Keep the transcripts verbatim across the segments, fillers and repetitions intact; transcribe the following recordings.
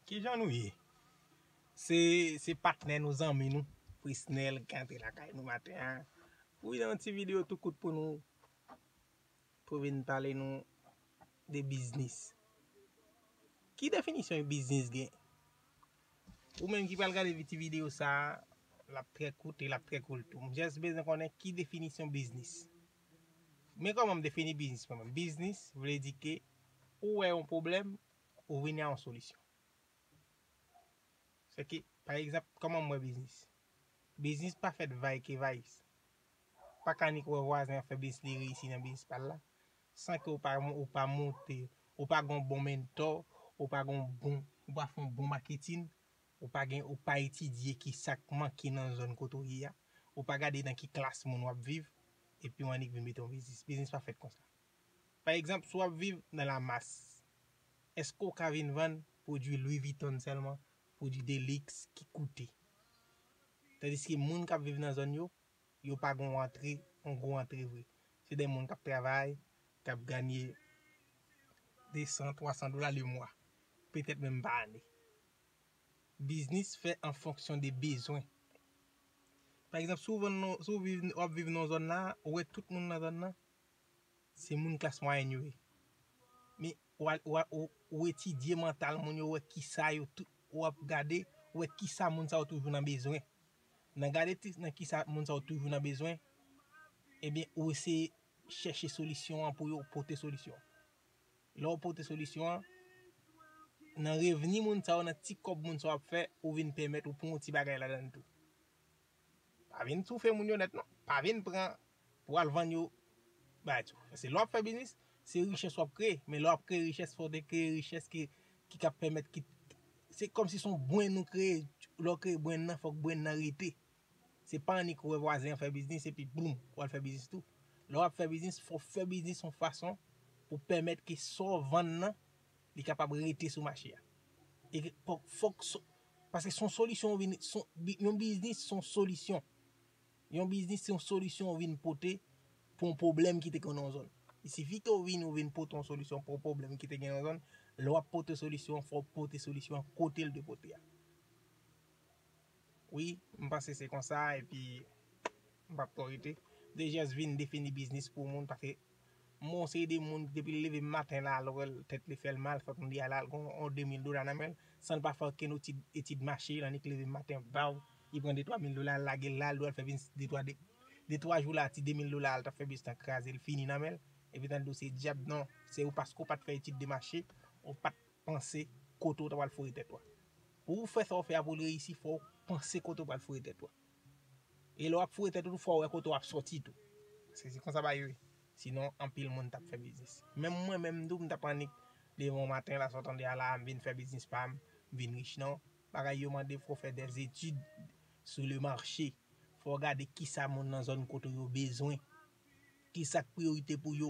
Kijan nou ye? Se, se patnè nou, zanmi nou, Frisnel, ki antre lakay nou maten an pou vin yon ti videyo tou kout pou nou, pou vin pale nou de biznis. Ki definisyon yon biznis gen? Ou menm ki pral gade ti videyo sa a, l ap trè kout e l ap trè cool tou. M jis bezwen konnen ki definisyon biznis. Men kòman m defini biznis mwen menm? Biznis vle di ke ou wè yon pwoblèm, ou vini a yon solisyon. Se ke, pa egzanp, kòman m wè biznis? Biznis pa fèt vay ke vay. Pa ka nik wè vwazen an fè biznis li reyisi nan biznis pa l la, san ke ou pa, ou pa monte, ou pa gen yon bon mentò, ou pa gen yon bon, ou pa fè yon bon maketin, ou pa gen, ou pa etidye ki sa k manke nan zòn kote w ye a, ou pa gade nan ki klas moun w ap viv, epi w annik vin mete yon biznis. Biznis pa fèt konsa. Pa egzanp, si w ap viv nan lamas, èske w ka vin vann pwodui Louis Vuitton sèlman, pwodui de liks ki koute? Tandiske moun k ap viv nan zòn yo, yo pa gen yon antre, yon gwo antre vre. Se de moun k ap travay, k ap ganye de san, twa san dola le mwa, petèt menm pa ane. Biznis fèt an fonksyon de bezwen. Pa egzanp, si w vann nan, si w viv, w ap viv nan zòn la, ou wè tout moun nan zòn nan, se moun klas mwayèn yo ye. Men ou al, ou, al- ou, ou etidye mantal moun yo, ou wè kisa yo tou, ou ap gade, ou wè kisa moun sa yo toujou nan bezwen. Nan gade ti- nan kisa moun sa yo toujou nan bezwen, ebyen, ou eseye chèche solisyon an pou yo pote solisyon. Lè w pote solisyon an, nan revni moun sa yo, nan ti kòb moun sa yo ap fè, ou vin pèmèt ou pran yon ti bagay ladan l tou. Pa vin soufe moun yo nèt non. Pa vin pran pou al vann yo bagay tou. Paske lè w ap fè biznis, se richès w ap kreye. Men lè w ap kreye richès, fò w te kreye richès ki, ki ka pèmèt ki, se kòmsi se yon brenn ou kreye. Lè w kreye brenn nan, fòk brenn nan rete. Se pa annik ou wè vwazen an fè biznis epi boum, w al fè biznis tou. Lè w ap fè biznis, fò w fè biznis yon fason pou pèmèt ke sa w vann nan, li kapab rete sou mache a. E fòk, fòk so- paske se yon solisyon ou vin, se yon bi- yon biznis se yon solisyon. Yon biznis se yon solisyon ou vin pote pou yon pwoblèm ki te gen nan yon zòn. Il sifi ke w vin, ou vin pote yon solisyon pou yon pwoblèm ki te gen nan yon zòn. Lè w ap pote solisyon, fò w pote solisyon an kote l dwe pote a. Wi, m panse se konsa, epi m p ap twò rete. M te jis vin defini biznis pou moun, paske m wè yon seri de moun, depi l leve maten la, l wè l tèt li fè l mal, fòk m di al al gon yon de mil dola nan men l, san l pa fè okenn etid, etid mache, l annik leve maten, baw, li pran de twa mil dola, l lage l la, l dwe al fè biznis de twa, de, de twa jou la, ti de mil dola a, l t ap fè biznis lan kraze, l fini nan men l, epi tande w se dyab, non, se ou paske w pa t fè etid de mache, ou pa t panse kote w ta pral foure tèt ou a. Pou w fè sa w fè a pou l reyisi, fò w panse kote w pral foure tèt ou a. E lè w ap foure tèt ou tou, fò w wè kote w ap sòti tou. Paske se konsa bagay yo ye. Sinon, anpil moun t ap fè biznis. Menm mwen menm tou, m t ap annik leve yon maten la, sa w tande a la, m vin fè biznis pa m, m vin rich, non. Bagay yo mande fò w fè des études sur le marché. Fò w gade kisa moun nan zòn kote w yo bezwen. Kisa k priyorite pou yo.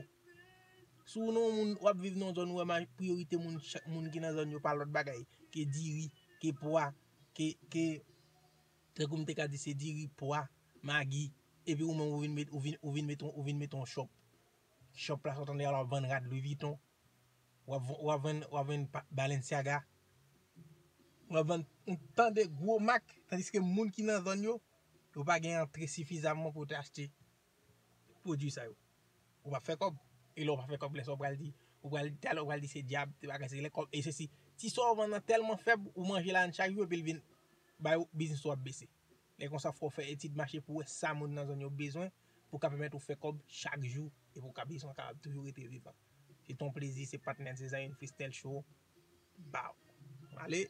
Si w nan yon moun, w ap viv nan yon zòn, ou wè ma- priyorite moun, chak moun ki nan zòn yo pa lòt bagay ke diri, ke pwa, ke, ke, tankou m te ka di se diri, pwa, magi, epi ou menm ou vin met, ou vin, ou vin met, yon- ou vin met yon chòp. Chòp la sa w tande a la w ap vann rad Louis Vuitton, w ap, w ap vann, w ap vann pa- Balenciaga, w ap vann yon tan de gwo mak, tandiske moun ki nan zòn yo, yo pa gen antre sifizaman pou te achte pwodui sa yo. Ou p ap fè kòb. E lè w pa fè kòb, lè sa w pral di, ou pral, talè w pral di se dyab, se bagay, se lè kòb, e sesi. Ti sa w vann nan tèlman fèb, ou manje ladann chak jou, epi l vin bay ou, biznis ou ap bese. Lè konsa, fò w fè etid mache pou w wè sa moun nan zòn yo bezwen, pou w ka pèmèt ou fè kòb chak jou, e pou w ka biznis ou kapab toujou rete vivan. Se te yon plezi, se patnè n, se zanmi n Frisnel Show. Baw. Ale.